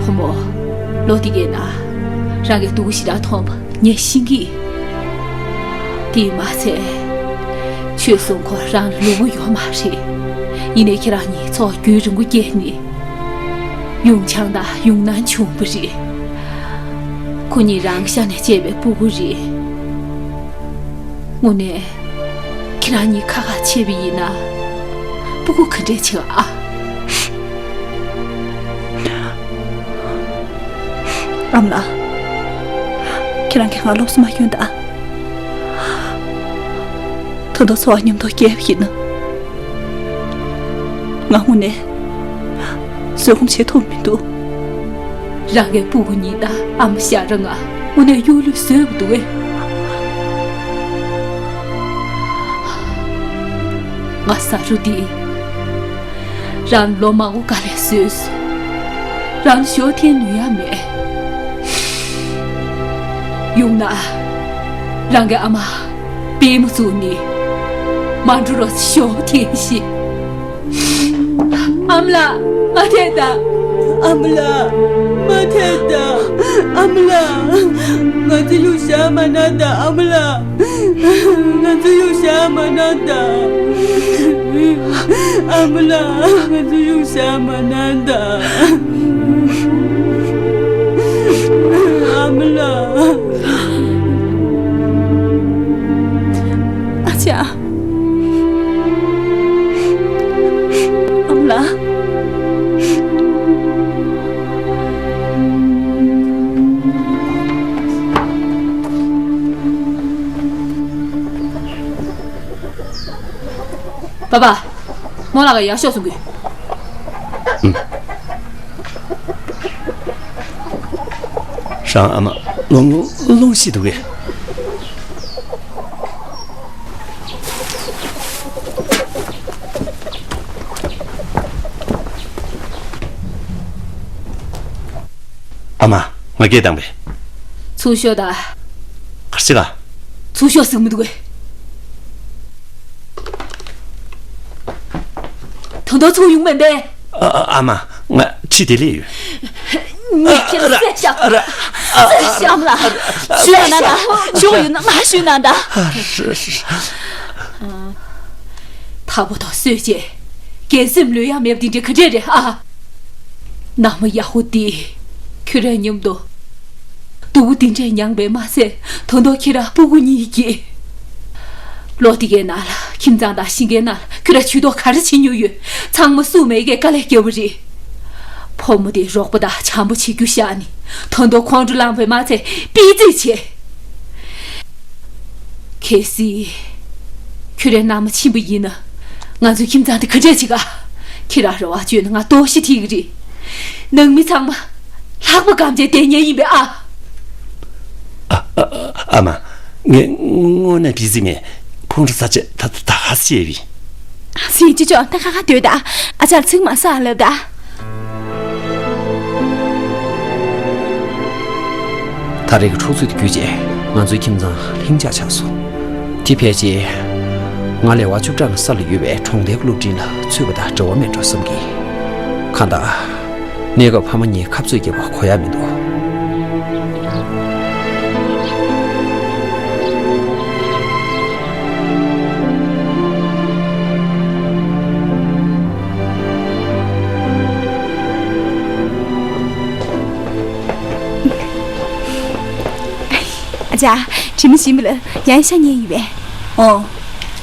བུ་མོ། ལོ་འདི་གའི་ནང་རང་གི་སྡུག་གུ་ཞེ་དྲག་མཐོང་བ་ངས་ཤེས་ཀྱི། དེས་མ་ཚད། ཆོས་སོང་ཁོ་རང་ལ་ལུས་པོ་ཡོད་མ་རེད། ཡིན་ནའི་ཁྱེད་རང་གཉིས་འཚོ་བ་རྒྱུན་རིང་པོ་སྐྱེལ་ནས། ཡུང་ཆང་དང་ཡུང་ནན་བྱུང་བ་རེད། ཁོ་གཉིས་རང་ཤ་ནས་སྐྱེས་པའི་སྤུ་གུ་རེད། དངོས་གནས། ཁྱེད་རང་གཉིས་ཁ་ཁ་ཕྱེ་བ་ཡིན་ན། སྤུ་གུ་ག་འདྲས་བྱེད་ཨ། ཨ་མ་ལགས། ཁྱེད་རང་གིས་ང་སློབ་གསོ་མ་སྐྱོན་དང་། ད་དུང་འཚོ་བ་མཉམ་དུ་སྐྱེལ་བ་ཡིན་ན། ང་དངོས་གནས་བཟོད་སྒོམ་བྱེད་ཐུབ་མི་འདུག། རང་གི་སྤུ་གུ་གཉིས་དང་ཨ་མ་ཤ་ར་ང་དངོས་གནས་གཡུག་ལུས་བཟོས་པ་འདུག་གས། ང་ས་རུ་འདི་རང་ལོ་མང་པོ་དཀའ་ལས་བཟོས་སོང་། རང་ཞོ་འཐེན་ནུས་ཡ་མེད། ཡུང་ན་རང་གི་ཨ་མ། པུས་མོ་བཙུགས་ནས་མ་འགྲོ་རོགས་ཞོགས་ཐེངས་ཤིག། ཨ་མ་ལགས། མ་ཐད་ད། ཨ་མ་ལགས། མ་ཐད་ད། ཨ་མ་ལགས། ང་ཚོ་ཡུག་བཞག་མ་གནང་ད་ཨ་མ་ལགས། ང་ཚོ་ཡུག་བཞག་མ་གནང་ད། ཨ་མ་ལགས། ང་ཚོ་ཡུག་བཞག་མ་གནང་ད། ཨ་མ་ལགས། ཨ་ཅག། ཨ་མ་ལགས། པ་པ། རྨོ་ལགས་ཀྱིས་ཡར་ཤོག་གསུང་གི། རང་ཨ་མ་སློང་སློང་ཤི་འདུག་གས། ཨ་མ། ང་སྐད་བཏང་པས། ཚུར་ཤོག་ད། ག་རེ་བྱེད་ག། ཚུར་ཤོག་ཟེར་གི་མི་འདུག་གས། ད་དུང་ཚུར་ཡོང་མེད་པས། ཨ་ཨ་ཨ་མ། ང་ཁྲིད་བདེ་ལེགས་ཡོད། ངས་ཁྱེད་ལ་བསད་བཞག་ཨ་ར། བསད་བཞག་ཨ་མ་ལགས། ཞུས་གནང་ད། ཞུ་གི་ཡོད་ན་ང་ཞུས་གནང་ད། ཨ་ར། ད་བུ་ཐོག་གསོད་བྱས། རྒན་སེམས་ལོས་ཡག་མེད་པ་འདི་འདྲ་ག་འདྲས་རེད་ཨ། མནའ་མ་ཡག་པོ་འདི། ཁྱོད་རང་མཉམ་དུ། སྡུག་པོ་འདི་འདྲས་མྱངས་པས་མ་ཚད་ད་དུང་ཁྱེད་རང་སྤུ་གུ་གཉིས་སྐྱེས། ལོ་འདི་གའི་ནང་ལ་ཁྱིམ་ཚང་དང་ཞིང་ཁའི་ནང་ལ་ཁྱོད་རང་ཇུས་གཏོགས་ག་རེ་བྱེད་མྱོང་ཡོད། ཚང་མ་སྲུང་མེད་ཀྱིས་དཀའ་ལས་བརྒྱབ་པ་རེད། ཕོ་མོ་དེ་རོགས་པ་དང་བྱམས་པོ་བྱེད་རྒྱུ་བཞག་ནས་ད་དུང་ཁོང་ཁྲོ་ལངས་པས་མ་ཚད་སྤེལ་རྩིས་བྱས། གལ་སྲིད། ཁྱོད་རའི་མནའ་མ་ཕྱིན་པ་ཡིན་ན། ང་ཚོའི་ཁྱིམ་ཚང་དེ་ག་འདྲས་བྱེད་ག། ཁྱེད་རང་རེ་བ་བཅོལ་ན་ང་ལྟོགས་ཤི་ཐིག་གི་རེད། ནང་མི་ཚང་མ་ལྷགས་པ་སྐམ་བྱས་བསྡད་ཉན་ཡིན་པས་ཨ། ཨ་ཨ་ཨ་མ། ངས་དངོས་གནས་བྲིས་ཟིན་མེད། ཁོང་ཁྲོ་ཟ་ཆེད་ད་ད་ད་ཧ་སི་ཡེ་བི། སྲིད་ཅི་ཅོག་ད་ཁ་ཁ་སྡོད་ད། ཨ་ཅག་ཚིག་མ་ཟ་ལབ་ད། ད་རེས་ཀྱི་འཁྲུག་རྩོད་དེ་བརྒྱུད་རྗེས་ང་ཚོའི་ཁྱིམ་ཚང་ལྷིང་འཇགས་ཆགས་སོང་། དེ་ཕལ་ཆེར་ང་ལས་བ་བཅུ་ཕྲག་ལ་ས་ལ་ཡོད་པའི་གྲོང་རྡལ་གྱི་སློབ་འབྲིང་ལ་ཚུད་པ་དང་འབྲེལ་བ་མེད་འགྲོ་བསམ་གི། གང་ལྟར། གནས་སྐབས་ཕ་མ་གཉིས་ཁ་རྩོད་རྒྱག་པ་གོ་ཡ་མི་འདུག། ཨ་ཅག། དྲི་མ་ཞིམ་པ་ལ་ཡང་ཤ་ཉན་ཡིན་པས། ཨོ།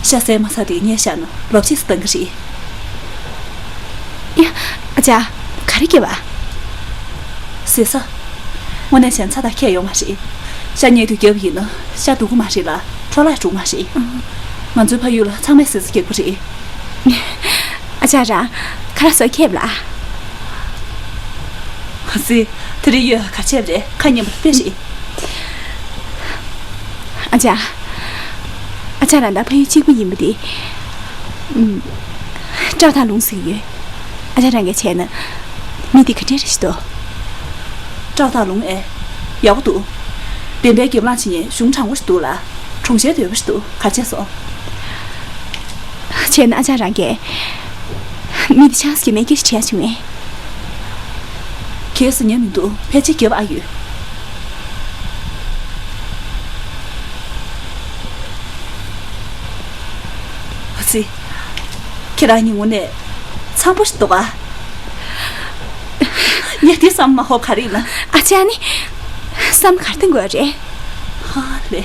ཤ་ཟས་མ་ཚར་དེ་ཉལ་བཞག་ན་ལོབས་ཅིག་སུ་བཏང་གི་རེད། ཡ། ཨ་ཅག། ག་རེ་སྐྱེ་བ། ཟས་ཟ། དངོས་གནས་བྱས་ན་ཚ་དང་ཁྱད་ཡོད་མ་རེད། ཤ་ཉལ་དུས་བརྒྱབ་ཡིན་ན་ཤ་སྡུག་གི་མ་རེད་ལ། ལྟོ་ལག་འགྲོ་མ་རེད། ང་ཚོའི་ཕ་ཡུལ་ལ་ཚང་མས་ཟས་རྒྱག་པ་རེད། ཨ་ཅག་རང་ཁ་ལག་བཟོ་མཁས་ལ། ཨ་ཙི། དེ་རིང་ཡོད་ག་ཆེབ་རེད། ཁ་ཉན་པ་དཔེ་རེད། ཨ་ཅག་ཨ་ཅག་རང་དང་ཕ་ཡུལ་གཅིག་པ་ཡིན་པ་དེ། ཨུམ། སྐྲག་དང་ལུང་ཟེར་གྱི་ཡོད། ཨ་ཅག་རང་གིས་བྱས་ན། མི་དེ་ག་འདྲས་རེད་ཤི་ཏོ། སྐྲག་དང་ལུང་ཨེ། ཡག་པོ་འདུག་བདེན་པའི་སྒེམ་ལངས་བྱེད་མཁན་གཞུང་དྲང་པོ་ཞིག་འདུག་ལ། གྲོང་ཁྱེར་དོད་པོ་ཞིག་འདུག་ག་བྱས་སོང་། བྱས་ན་ཨ་ཅག་རང་གིས། མི་དེ་ཆང་ས་གི་མེ་སྐྱེ་ཞིག་བྱས་བྱུང་ངས། ཁྱེད་སུ་ཉན་མི་འདུག་ཕལ་ཆེར་རྒྱབ་ཨ་ཡོད། ཨ་ཙི། ཁྱེད་རང་གཉིས་དངོས་གནས་འཚམ་པོ་ཞིག་འདུག་ཨ། ངས་དེ་བསམ་མ་ཧོ་ག་རེ་ཡིན་ན། ཨ་ཅག་ནི། བསམ་གར་བཏང་དགོས་རེད། ཧ་ལས།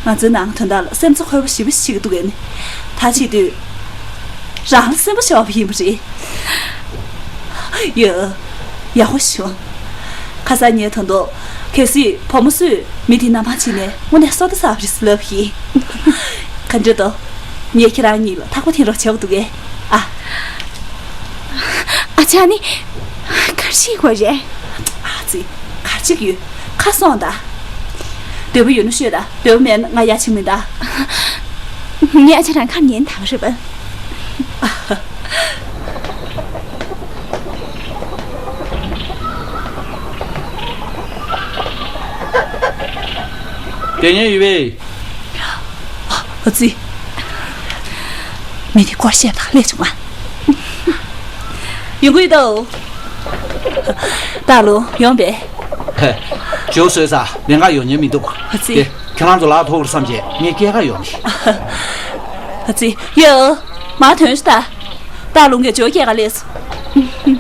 ང་ཚོའི་ནང་དོན་དག་ལ་སེམས་ཚོར་འཁོལ་བ་ཞེ་པོ་ཞིག་འདུག་གས་ནི། ད་བྱེད་དུས། རང་ལ་སེམས་པ་ཤོར་བ་ཡིན་པ་རེད། ཡ། ཡག་པོ་བྱུང་། ཁ་སང་ངས་ད་དུང་། གལ་སྲིད་བུ་མོ་སུས་མི་དེ་ནམ་འཕང་བྱས་ནས་དངོས་གནས་སོ་ལྟ་ཟ་བ་རེད་ཟེར་ལབ་ཡིན། ག་འདྲ་འདུག་ངས་ཁྱེད་རང་གཉིས་ལ་ཐག་པ་འཐེན་རོགས་བྱེད་དགོས་འདུག་གས། ཨ། ཨ་ཅག་ནི། གར་ཞིག་དགོས་རེད། ཨ་ཙི། གར་ཅིག་ཡོད། ཁ་སོང་ད། འདོད་པ་ཡོད་ན་ཤོད་ད། འདོད་པ་མེད་ན་ང་ཡ་ཕྱིན་མིན་ད། ངས་ཨ་ཅག་རང་ཁ་ཉན་དང་རེད་པ། དེ་ཉན་ཡོད་པས། ཨ་ཙི། མི་དེ་སྐོར་བཤད་དང་སླེབས་བྱུང་ང་། ཡོང་གི་ཡོད་དོ། སྟག་ལུང་ཡོང་པས། ཇོ་བཟོས་ས་ལེན་ག་ཡོང་ཉན་མི་འདུག་ཨ་ཙི། དེ་ཁྱེད་རང་ཚོ་ལག་ཐོག་རུ་བསམ་བྱས་ངས་སྐྱེལ་ག་ཡོང་ནི། ཨ་ཙི། ཡོ། མ་ཐོན་ཤི་ད། སྟག་ལུང་གིས་ཇོ་སྐྱེལ་ག་སླེབས་སོང་།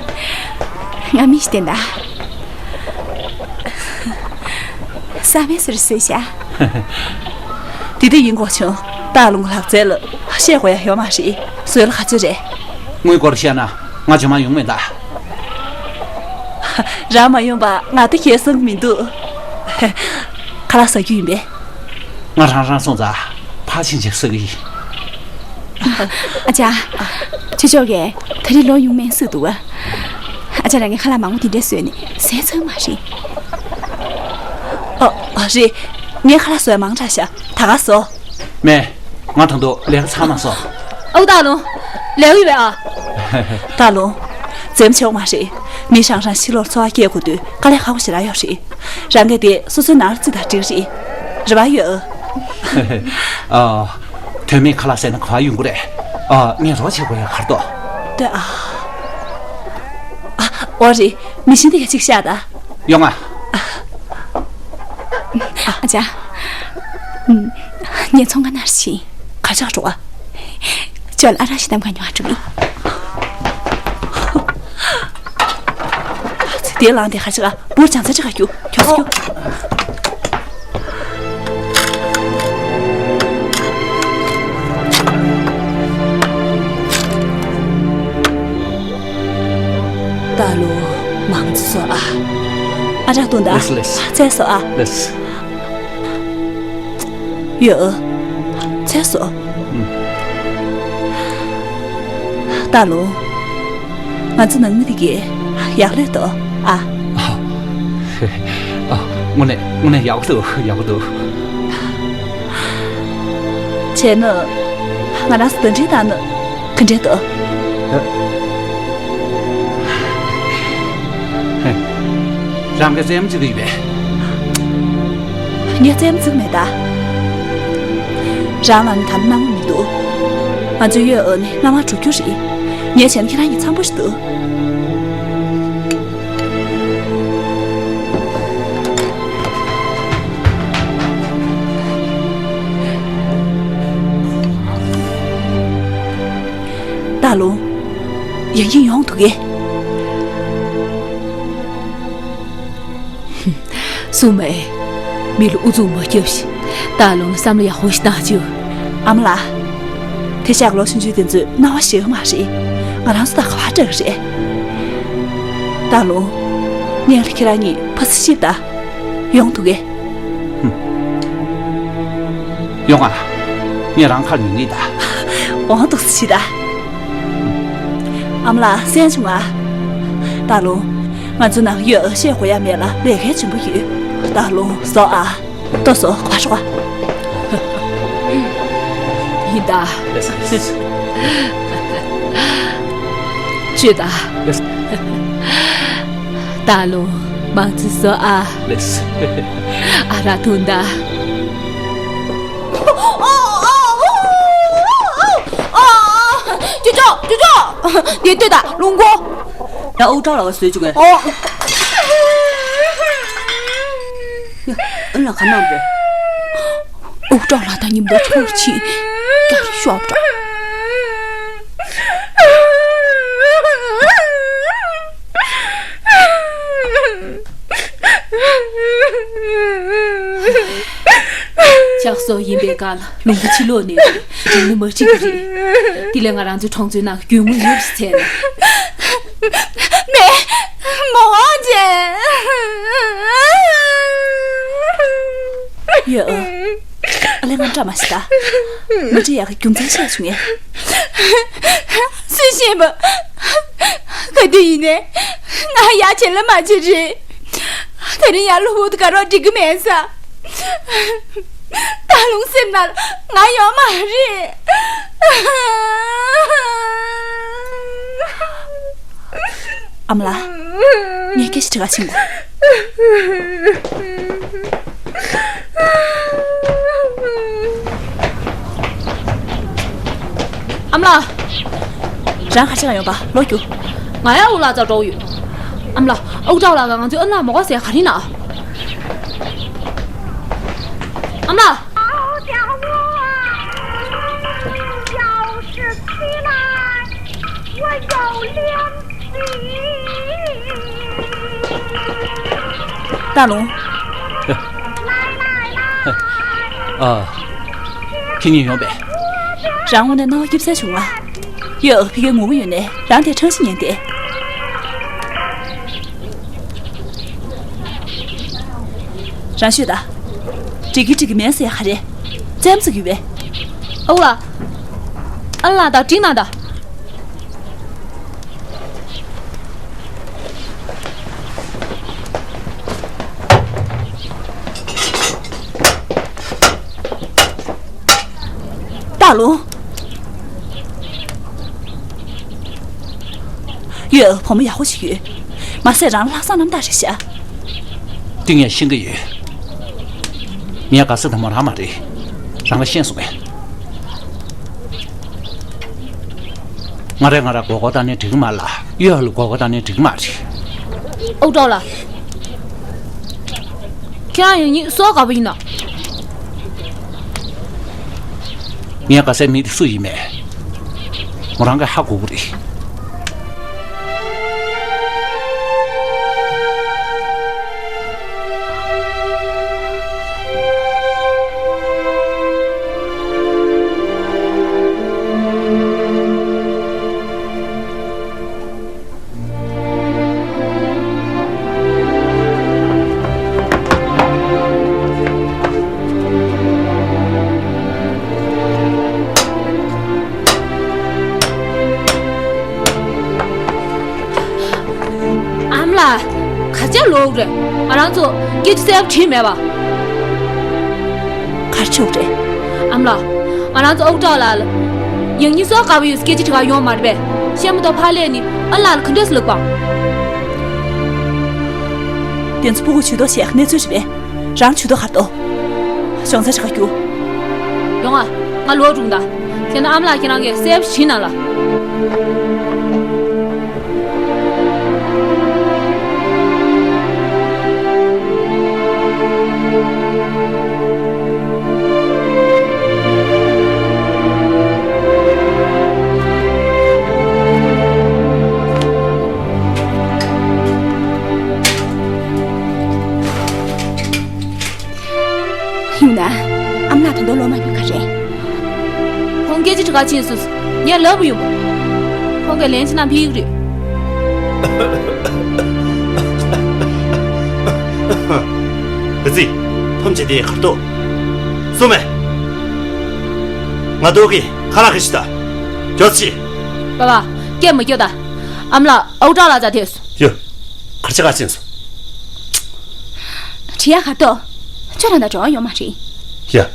ང་མི་ཞིག་བསྟན་ད། ས་མེད་ཟུར་བཟོས་བཞག་དེ་དུས་ཡིན་གོ་བྱུང་། སྟག་ལུང་ལག་རྩལ་ལ་བཤད་དགོས་ཡ་ཡོད་མ་རེད། བཟོས་ལ་ག་ཚོད་རེད། དངུལ་སྐོར་བཤད་ན་ང་ཇོ་མ་ཡོང་མེད་ད། རང་མ་ཡོང་པ་ང་ད་གས་སང་མི་འདུག་ཁ་ལག་ཟ་རྒྱུ་ཡིན་པས། ང་རང་རང་སོང་ཙང་ཕར་ཕྱིན་ཅིག་ཟ་གི་ཡིན། ཨ་ཅག་ཆོས་ཕྱོགས་ཀས་ད་རེས་ལོ་ཡུང་མེན་སུ་འདུག་བ། ཨ་ཅག་རང་གིས་ཁ་ལག་མང་པོ་དེ་འདྲས་བཟོས་ནས་ཟས་ཚང་མ་རེད། ཨ། ཨ་རེད། ངས་ཁ་ལག་བཟོས་མང་དྲགས་ཤག་ད་ག་བཟོ། མེ། ང་ད་དུང་ལས་ཀ་ཚར་མ་སོང་། ཨའུ་སྟག་ལུང་། ལས་ཡོད་པས་ཨ། སྟག་ལུང་། འཛེམ་ཆོག་མ་རེད། མི་རང་རང་ཕྱི་ལོགས་འཚོ་བ་སྐྱེལ་དགོས་དུས་དཀའ་ལས་ཁག་པོ་ཞེ་དྲག་ཡོད་རེད། རང་གིས་དེ་སོ་སོའི་ནང་ལ་རྩི་དང་འགྲིག་རེད། རེ་བ་ཡོད། ཨ། དོན་མེད་ཁ་ལག་ཟས་ན་ག་པར་ཡོང་གི་རེད། ཨ། ངས་རོགས་བྱེད་དགོས་ཡ་ག་རེ་འདུག་ལྟོས་ཨ། ཨ། འོ་རེད། མི་ཤིན་ཏུ་ཡ་གཅིག་བཤད་ད། ཡོང་ང་། ཨ་ཅག་ངས་ཚོང་ཁང་ནང་ཕྱིན། ག་ཅག་འགྲོ་ཨ། ཅོལ་ཨ་ར་ཤི་དམ་ག་ཉོ་འགྲོ་གི། དེ་ལངས་དེ་ག་ཅག་ཨ། བུར་བྱང་ཚ་ཅི་ག་རྒྱུ། ཁྱོ་སུ་རྒྱུ། ད་ལོ་མང་ཚོ་ཨ། ཨ་རག་ཏུང་ད། ལེས་ལེས། ཚེ་སོ་ཨ། ལེས། ཡོ། ཚེ་སོ། ཨུམ། ད་ལོ། ང་ཚོ་ནང་མི་དེ་གས་ཡག་ལས་དོ་ཨ། ཨ། དངོས་གནས་དངོས་གནས་ཡག་པོ་འདུག་ཡག་པོ་འདུག་བྱས་ན། ང་རང་ཚོ་གདན་འདྲེན་བཏང་ན་ག་འདྲས་འདུག་རང་གི་རྩེད་མོ་རྩེ་གི་ཡོད་པས། ངས་རྩེད་མོ་རྩེ་གི་མེད་ད། རང་ལ་ནི་ད་ནི་སྣང་བ་མི་འདུག་ང་ཚོའི་ཡོད་འོ་ནི་བླ་མ་གྲུབ་རྒྱུ་རེད། ངས་བྱས་ན་ཁྱེད་རང་གཉིས་འཚམ་པོ་ཞིག་འདུག་སྟག་ལུང་། ཡང་ཡིན་ཡོང་འདུག་གས། སུ་མེད། མི་ལ་ཨུ་ཚུགས་མ་རྒྱབ་ཤིག་སྟག་ལུང་བསམ་བློ་ཡག་པོ་ཞིག་བཏང་བཅུག་ཨ་མ་ལགས། དེ་ཤག་ལོ་ཆུང་ཆུང་དེ་ཚོས་སྣང་བ་ཞེ་གི་མ་རེད། ང་རང་ཚོ་དང་ག་པར་འདྲ་གི་རེད། སྟག་ལུང་། ངས་ལ་ཁྱེད་རང་གཉིས་ཕ་སི་ཤིབ་ད། ཡོང་འདུག་གས། ཧུམ། ཡོང་ང་། ངས་རང་ཁ་ཉན་གི་ད། འོང་འདུག་སེ་ད། ཨ་མ་ལགས་གསན་བྱུང་ང་། ད་ལོ། ང་ཚོ་ནང་གཡོ་བཤད་དགོས་ཡ་མེད་ལ་ལས་ཀའི་འཇོན་པོ་ཡོད། ད་ལོ་བཟོ་ཨ། ཏོ་སོ་ག་ཤོག་ཨ། ཡིན་ད། ཅི་ད། ད་ལོ་མང་ཚི་བཟོ་ཨ། ཨ་ར་ཐུང་ད། ཅི་ཅོ་ཅི་ཅོ། དེ་ལྟོས་དང་ལུང་གོ། ཡ་ཨུ་ཀྲག་ལ་ག་བཟོས་བཅུག་གས། ཨོ། ཡ་ཨུ་ལ་ག་ནང་རེད། ཨུ་ཀྲག་ལ་ད་ཉིན་པོ་ཚོར་ཕྱིན། ཀྱ་རི་ཤོབ་ཀྲག་ལྕགས་སོ་ཡིན་པའི་སྐབས་ལུང་པ་ཕྱི་ལོགས་ནས་འགྲིག་ནི་མ་འགྲིག་གི་རེད། དེ་ལས་ང་རང་ཚོའི་གྲོང་ཚོའི་ནང་རྒྱུས་མངའ་ཡོད་ཟེར་ནས། མེ། མོ་ཧོང་ཅན། ཡོད། ཨ་ལེ་ང་འདྲ་མ་ཤི་ད། མི་འདྲི་ཡག་གི་རྒྱུ་མཚན་བཤད་བྱུང་ངས། སུས་ཤེས་པ། ག་དུས་ཡིན་ནས། ང་ཡ་བྱེད་ལ་མ་བྱེད་རེད། དེ་རིང་ཡ་ལུ་བུ་དགའ་རོགས་འགྲིག་གི་མེད་ས། ད་ལུང་སེམས་ནང་ང་ཡོད་མ་རེད། ཨ་མ་ལགས། ངས་སྐད་ཆ་དྲི་ག་ཕྱིན་གོ། ཨ་མ་ལགས། རང་ག་ཅི་ག་ཡོང་པ་ལོ་རྒྱུ། ང་ཡང་ཨུ་ལགས་རྩར་འགྲོ་ཡོད། ཨ་མ་ལགས། ཨུ་ཀྲག་ལགས་ཀྱིས་ང་ཚོའི་ཨ་ལགས་མ་དགོས་ཟེར་ག་རེ་ན། ཨ་མ་ལགས། ད་ལུང་། ཨ། ཁྱེད་གཉིས་ཡོང་པས། རང་ངོ་ནས་རྣ་བ་སྐྱིད་སེ་བྱུང་ང་། ཡོད་ཕི་ཀའི་ངུ་གི་ཡོད་ནས་རང་དེ་ཁྲང་ཤི་ཉན་ཏེ། རང་ཤོད་ད། འགྲིག་གི་འགྲིག་གི་མེད་ཟེར་ཡ་ག་རེ། རྩེད་མོ་རྩེ་གི་ཡོད་པས། ཨོ་ལ། ཨ་ལ་ད་འགྲིག་ན་ད། ད་ལོ། ཡོད། བུ་མོ་ཡག་པོ་ཞིག་ཡོད། མ་ཟད་རང་ལྷག་བསམ་རྣམ་དག་རེད་ཤག་དེ་ངས་ཤེས་ཀྱི་ཡོད། ངས་ག་ས་དང་མོ་རང་མ་རེད། རང་ལ་ཤེས་སོང་ངས། ང་རེ་ང་ར་མགོ་སྐོར་བཏང་ནས་འགྲིག་གི་མ་རེད་ལ། གཡོ་ལ་མགོ་སྐོར་བཏང་ནས་འགྲིག་གི་མ་རེད། ཨོ་ཀྲོག་ལ། ཁྱེད་རང་ཡང་སྙིང་སོགས་དགའ་པོ་ཡིན་ནམ། ངས་ག་སའི་མི་དེ་སུ་ཡིན་མེད། མོ་རང་གིས་ཧ་གོ་གི་རེད། ཨ་མ་ལགས། ག་ཚོད་ལོག་རེད། ང་རང་ཚོ་སྐད་ཆ་གསལ་པོ་དྲིས་མེད་པ། ག་རེ་བྱུང་རེད། ཨ་མ་ལགས། ང་རང་ཚོ་ཨོག་ཀྲོག་ལགས་ལ། ཡང་སྙིང་སོགས་དགའ་པོ་ཡོད་སྐད་ཆ་དྲི་ག་ཡོང་མ་རེད་པས། ཤེས་མ་ཐོག་ཕར་སླེབས་ནི་ཨ་ལགས་ལ་ག་འདྲས་སེ་ལབ་པ། དེ་ཚོ་ཕྲུ་གུ་ཇུས་གཏོགས་བྱེད་གནས་ཚུལ་རེད་པས། རང་ཇུས་གཏོགས་ག་རེ་གཏོགས། གཞུང་ཚབ་ཁྲི་ཁ་རྒྱུགས། ཡོང་ང་། ང་ལོག་འགྲོ་གི་ཡིན་ད། དེ་ན་ཨ་མ་ལགས་ཁྱེད་རང་གིས་གསལ་པོ་ཞིག་གནང་ལ། ཡིན་ན། ཨ་མ་ལགས་ད་དུང་ལོག་མ་ཐུབ་ག་རེད། ཁོང་སྐད་ཆ་དྲི་ག་ཕྱིན་སོང་། ངས་ལབ་ཡོང་། ཁོང་གིས་ལན་ཅིག་གནང་ཕེབས་ཀྱི་རེད། བུ་ཚེ། ཐམས་ཅད་དེ་གར་ཐོག་སོང་མེད། ང་རྡོ་གི་ཁ་ལག་གི་ཤི་ད། མགྱོགས་ཤིག་པ་པ། སྐད་མ་སྐྱོ་ད། ཨ་མ་ལགས་ཨའུ་ཏྲ་ལགས་ད་ཐེངས་སོང་། ཡོ། གར་ཆ་ག་ཕྱིན་སོང་། དྲི་ཡ་གར་ཏོ། ཁྱོད་རང་ད་འགྲོ་བ་ཡོད་མ་རེད། ཡ།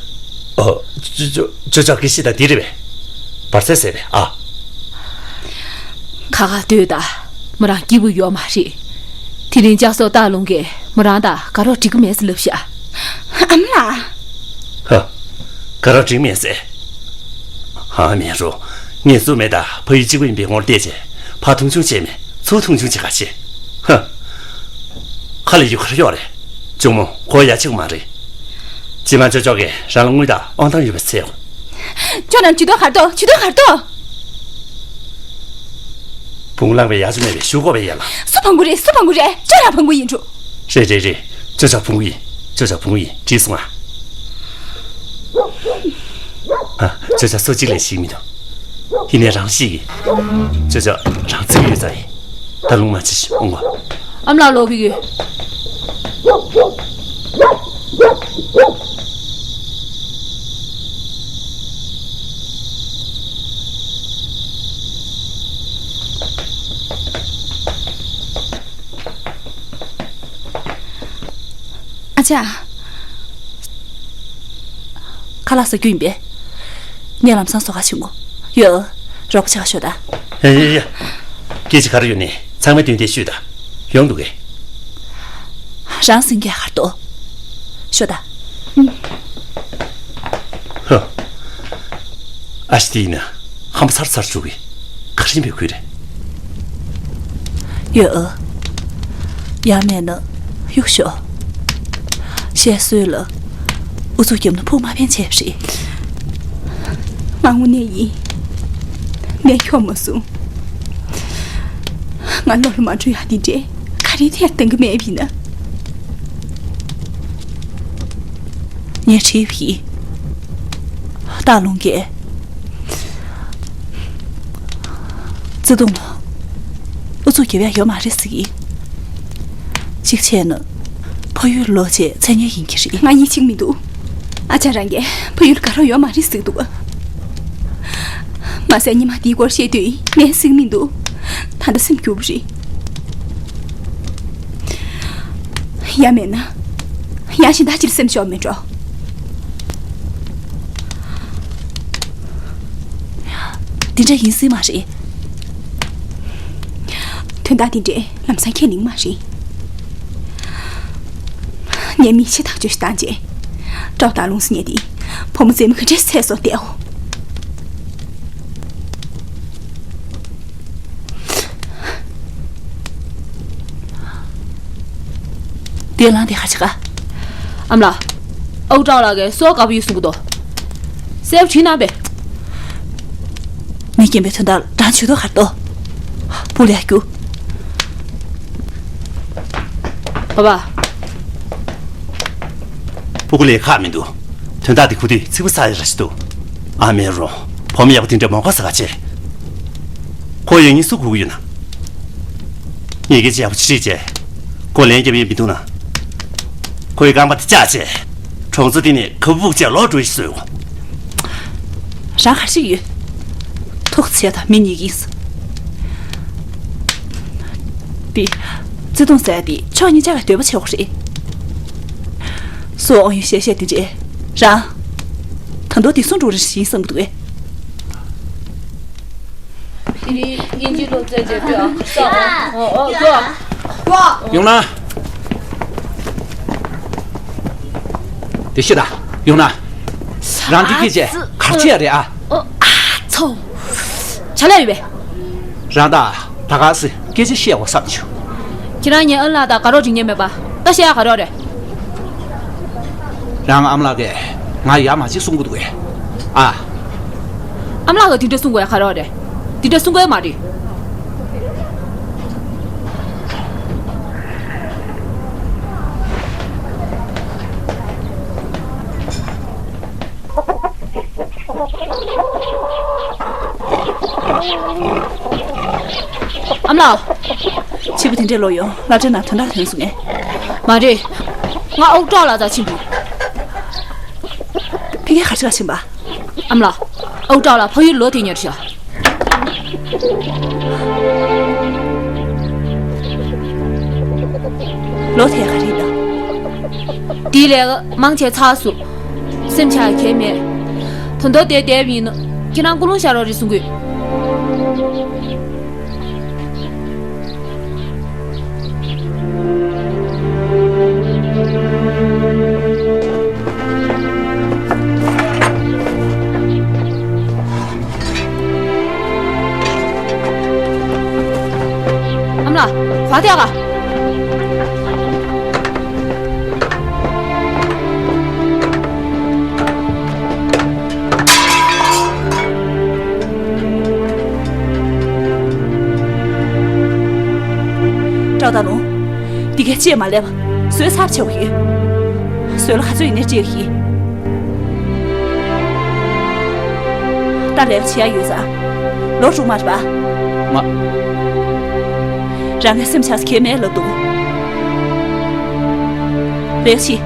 ཨོ། ཅོ་ཅོ་ཅོ་ཅོ་གི་ཤི་ད་འདི་རེད་པས། བར་སེ་ཟེར་བས་ཨ། ཁ་ཁ་ལྟོས་ད། མོ་རང་སྐྱིད་པོ་ཡོད་མ་རེད། དེ་རིང་ལྕགས་ཟོག་སྟག་ལུང་གིས་མོ་རང་དང་དགའ་རོགས་འགྲིག་གི་མེད་ཟེར་ལབ་ཤག་ཨ་མ་ལགས། ཧ། དགའ་རོགས་འགྲིག་མེད་ཟེར། ཧ་མེད་རོ། ངས་བཟོ་མེད་ད་ཕ་ཡུལ་གཅིག་པ་ཡིན་པའི་ངོར་བལྟས་བྱས་ཕ་མཐོང་ཆུང་བྱས་མེད་ཚུར་མཐོང་ཆུང་བྱེད་ག་བྱེད། ཧ། ཁ་ལ་ཡུ་གར་གཡོག་རེད། གཅུང་མོ་ཁོ་ཡ་ཆེ་གི་མ་རེད། རྗེས་མ་ཅོ་ཅོ་གིས་རང་ལ་དངུལ་དང་དབང་ཐང་ཡོད་པ་འཚོལ་ཡོང་། ཁྱོད་རང་ཇུས་གཏོགས་གར་གཏོགས་ཇུས་གཏོགས་གར་གཏོགས། བུང་བླངས་པའི་ཡ་ཆུ་མེད་པའི་ཞུ་གོ་བའི་ཡ་ལ། སུ་བང་གུ་རེད་སུ་བང་གུ་རེད་ཁྱོད་རང་བང་གུ་ཡིན་འགྲོ། རེད་རེད་རེད། ཅོ་ཅོ་བུང་གུ་ཡིན། ཅོ་ཅོ་བུང་གུ་ཡིན་བྲིས་སོང་ང་། ཨ། ཅོ་ཅོ་སོ་གཅིག་ལས་ཤེས་མི་འདུག་ཡིན་ནའི་རང་ཤེས་ཀྱི། ཅོ་ཅོ་རང་ཚིག་ཡོད་ཙང་ཡིན། ད་ལུང་མ་བྱེད་ཤི་ཨོང་གོ། ཨ་མ་ལགས་ལོག་གི་ཡོད། ཨ་ཅག་ཁ་ལག་ཟ་རྒྱུ་ཡིན་པས། ངས་ལམ་སང་བཟོ་ག་ཕྱིན་གོ། ཡོ། རོགས་པ་བྱ་ཤོག་ད། ཡ་ཡ་ཡ། སྐད་ཆ་ག་རེ་ཡོད་ནི་ཚང་མས་དོན་དེ་ཤོད་ད། ཡོང་འདུག་གས། རང་སེང་གེ་ཧར་ཏོ། ཤོག་ད། ཧ། ཨ་ཤི་དེ་ཡིན་ན་ཧམ་པ་ཚར་ཚར་བཅུག་གི། ག་རེ་ཡིན་པའི་ཁུལ་རེད། ཡོད་ཨ། ཡང་མེད་ན་གཡུག་ཤོག་བཤད་སྲོལ་ལ་ཨུ་ཚུགས་བརྒྱབ་ན་ཕུགས་མ་ཕན་བྱས་པ་རེད། ང་དངོས་གནས་ཡིན། ནས་འཁྱོག་མ་སོང་། ང་བློ་ལ་མ་འགྲོ་ཡག་འདི་འདྲས་ག་རེ་ཐེར་གཏོང་གི་མེད་པ་ཡིན་ན། ངས་དྲིས་པ་ཡིན། སྟག་ལུང་གིས། བརྩེ་དུང་ལ་ཨུ་ཚུགས་རྒྱབ་ཡ་ཡོད་མ་རེད་ཟེར་གི། གཅིག་བྱས་ན་ཕ་ཡུལ་ལོག་བྱས་མཚན་སྙན་ཡིན་གྱི་རེད། ང་ཡིད་ཆེས་མི་འདུག་ཨ་ཅག་རང་གིས་ཕ་ཡུལ་དགའ་རོགས་ཡོད་མ་རེད་ཟེར་འདུག་མ་ཟད་ཉི་མ་འདིའི་སྐོར་བཤད་དུས་ངས་ཟེར་མི་འདུག་ད་ལྟ་སེམས་སྐྱོ་པོ་རེད། ཡ་མེད་ན། ཡང་གཞན་དག་ཅིག་ལ་སེམས་ཤོར་མེད་འགྲོ། འདི་འདྲ་ཡིན་སྲིད་མ་རེད། དོན་དག་འདི་འདྲས་ལམ་སང་ཁས་ལེན་མ་རེད། ངས་མི་ཤི་ཐག་ཆོད་ཞིག་བཏང་རྗེས། ཀྲོག་དང་ལུང་སི་ཉལ་ཏེ། བུ་མོ་མཛེས་མ་ག་འདྲས་ཚད་སོ་བལྟའོ། དེ་ལང་དེ་ཧ་ཅི་ག་ཨམ་ལ། ཨའུ་ཀྲའོ་ལགས་ཀྱིས་སོ་དགའ་པོ་ཡོད་གསུང་གི་འདུག་གསལ་པོ་བྲིས་གནང་པས། མི་རྒན་པའི་དོན་དག་རང་ཇུས་གཏོགས་གར་ཏོ། བུ་ལས་རྒྱུ། པ་པ། སྤུ་གུ་ལས་ཁག་མི་འདུག་དོན་དག་དེ་གོ་དུས་ཚིག་པ་ཟ་ཡི་ར་ཞིག་འདུག་ཨ་མའི་རོ། བུ་མོ་ཡག་པོ་དེ་འདྲ་མ་གོ་ས་ག་ཆེ། ཁོ་ཡང་སྙིང་སུ་གོ་གི་ཡོད་ན། ངེད་ཀྱི་ཅེ་ཡག་པོ་ཅི་རིགས་ཅེ། ཁོ་ལན་རྒྱབ་ཡས་མི་འདུག་ན། ཁོའི་རྐང་པ་དེ་བཅག་བྱས། གྲོང་ཚོ་དེ་ནས་ཁ་སྦུབ་བཅས་ལོག་འགྲོ་ཡི་བཟོས། རང་ག་རེ་ཡོད། ཐུགས་ཆེ་དང་མི་གཉིས་ཀྱིས། དེ། བརྩེ་དུང་ཟེར་དེ་ཕྱོགས་གཉིས་ཆ་བའི་འདོད་པ་ཆེ་བོ་རེད། སོ་ཨོ་ཡོན་ཞལ་བཤད་དེ་རྗེས་རང་། ད་དུང་དེ་སུ་འགྲོ་རེ་ཞིག་བསམ་གི་འདུག་གས། དེ་རིང་དབྱིན་ཇིའི་སློབ་ཚན་བྱེད་དུས་ཨ་ཁུ་ས་ཨོ་ཨོ་ཨོ་ཡོང་ན། དེ་ཤི་ད་ཡོང་ན། རང་དེ་སྐད་ཆ་གར་ཆེ་ཡ་རེད་ཨ། ཨོ་ཨ་ཚོ། ཆ་ལ་ཡོད་པས། རང་ད་ད་ག་སེ་སྐད་ཆ་བཤད་འོ་བསམ་བྱུང་། ཁྱེད་རང་ངའི་ཨ་ལགས་དང་དགའ་རོགས་འགྲིག་མཁན་མེད་པ་ད་བཤད་ཡ་ག་རོགས་རེད། རང་ཨ་མ་ལགས་ཀྱིས་ང་ཡ་མ་གཅིག་གསུང་གི་འདུག་གས། ཨ། ཨ་མ་ལགས་ཀྱིས་དེ་འདྲ་གསུང་དགོས་ཡ་ག་རེ་རེད། དེ་འདྲ་གསུང་དགོས་ཡ་མ་རེད། ཨ་མ་ལགས། ཕྱི་པོ་དེ་འདྲས་ལོག་ཡོང་། གླ་ཆ་ནང་དོན་དག་ཐོན་སོང་ངས། མ་རེད། ང་ཨོག་ཀྲོག་ལགས་རྩར་ཕྱིན་འདུག་ཕ་གིར་ག་རེ་བྱེད་ག་ཕྱིན་པ། ཨ་མ་ལགས། ཨོ་ཀྲོའུ་ལགས། ཕ་ཡུལ་ལོག་ཐེངས་ཉེར་ཤོག་ལོག་ཐེངས་ག་རེ་ཡིན་ད། དེའི་ལས་ཀ་མང་ཆེ་ཚར་སོང་། སེམས་ཆགས་གལ་མེད། ད་དུང་དེར་བསྡད་པ་ཡིན་ན་ཁྱེད་རང་ཀུན་སློང་བཞག་རོགས་རེད་གསུང་གི་ཡོད། ཨ་མ་ལགས། ག་པར་བསྡད་ག་ཀྲོའུ་ཏ་ལུང་། འདི་གའི་ཅིས་མ་ལས་པ་བཟོས་ཚར་བྱས་པ་ཡིན། བཟོས་ལ་ག་ཚོད་ཡིན་ནའི་སྤྲད་ཀྱི་ཡིན། ད་ལས་ཀ་བྱེད་ཡ་ཡོད་ཙང་ལོག་འགྲོ་མ་རེད་པ། ང་། རང་གི་སེམས་ཆགས་ས་གལ་མེད་ལབ་འདུག་ལས་ཀ་བྱེད།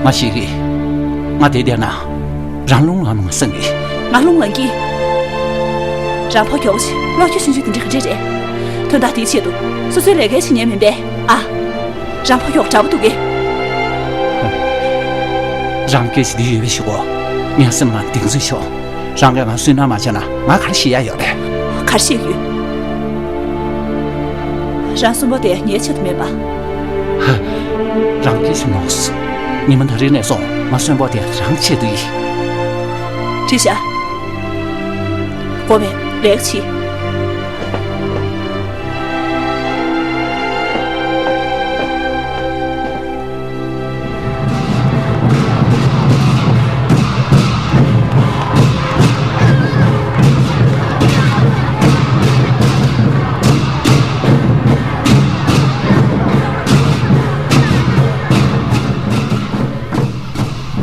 ང་ཤེས་གི། ང་དེར་བསྡད་ན་རང་རླུང་ལངས་ནས་སེམས་གི། ང་རླུང་ལངས་གི། རང་ཕོ་ཁྱོག་ཅིག་བློ་ཁྱོད་ཆུང་ཆུང་དེ་འདྲ་ག་འདྲས་རེད། དོན་དག་དེའི་ཆེད་དུ་སོ་སོའི་ལས་ཀའི་བྱེད་ཉན་མིན་པས་ཨ། རང་ཕོ་ཁྱོག་དྲག་པོ་འདུག་གས། རང་སྐད་ཆ་འདི་ཡོད་པའི་ཞུ་གོ། ངའི་སེམས་ནང་གདེང་ཚོད་ཤོག་རང་གིས་ང་སུན་སྣང་མ་བྱས་ན་ང་ག་རེ་ཤེས་ཡ་ཡོད་རེད། ག་རེ་ཤེས་ཡོད། རང་གསོན་པོ་དེ་ངའི་ཆེད་དུ་མེད་པ། རང་སྐད་ཆ་ནོར་སོང་། ཉི་མ་ད་རེས་ནས་བཟུང་ང་གསོན་པོ་དེ་རང་ཆེད་དུ་ཡིན། བྲིས་ཤག་འགོ་བའི་ལེགས་ཆེ།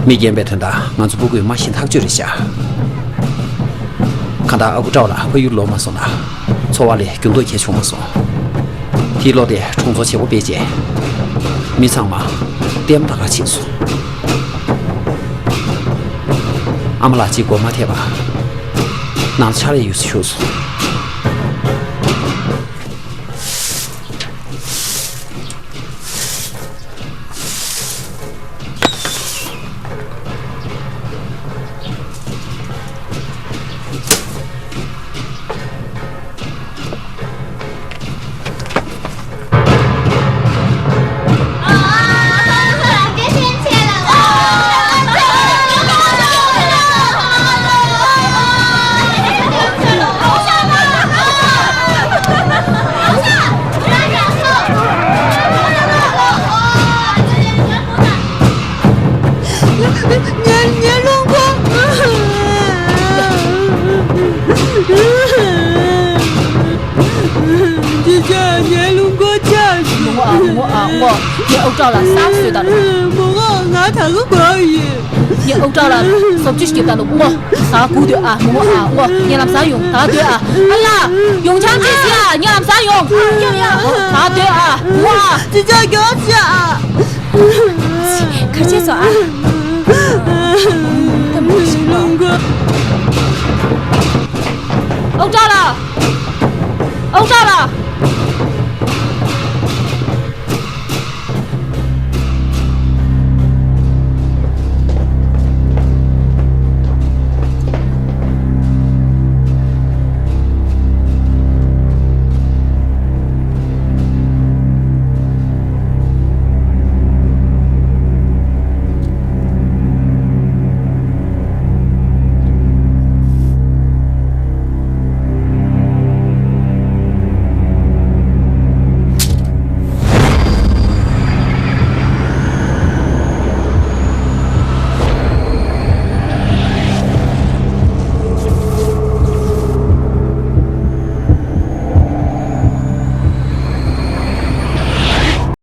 མི་རྒན་པའི་དོན་དག་ང་ཚོ་སྤུ་གུས་མ་ཤེས་ཐག་ཆོད་རེད་ཤག་གང་ལྟར་ཨ་ཁུ་ཀྲོའུ་ལགས་ཕ་ཡུལ་ལོག་མ་སོང་ན་འཚོ་བ་ལ་འགྱུར་ལྡོག་གང་ཡང་བྱུང་མ་སོང་། དེའི་ལོ་དེར་གྲོང་ཚོར་བྱེད་སྒོ་སྤེལ་རྗེས། མི་ཚང་མ་ལྟད་མོ་ལྟ་གར་ཕྱིན་སོང་། ཨ་མ་ལགས་གཅིག་པོ་མ་ཐེག་པར་ནང་ཕྱག་ལས་ཡོད་སར་ཞུགས་སོང་། ངའི་ངའི་རླུང་ཁོག་ཅི་བྱ། ངའི་རླུང་ཁོག་ཆག་མོ་ཨ་མོ་ཨ་མོ། ངའི་ཨོག་ཀྲག་ལ་སར་གསོད་ད་ལོ། མོ་ཨ་ང་ད་ག་གོ་ཡིན། ངའི་ཨོག་ཀྲག་ལ་བཟོ་བཅོས་སྐྱེབ་ད་ལོ་མོ། ད་ག་སྒུག་སྡོད་ཨ་མོ་ཨ་མོ། ངའི་ལམ་སང་ཡོང་ད་ག་སྡོད་ཨ། ཨ་ལ། ཡོང་ཆང་ཅི་ཟེར་ཨ། ངའི་ལམ་སང་ཡོང་། ད་ག་སྡོད་ཨ་མོ་ཨ། ཅི་བྱ་མགྱོགས་བྱ་ཨ། ག་ཅེ་སོ་ཨ། ཨོག་ཀྲག་ལ། ཨོག་ཀྲག་ལ།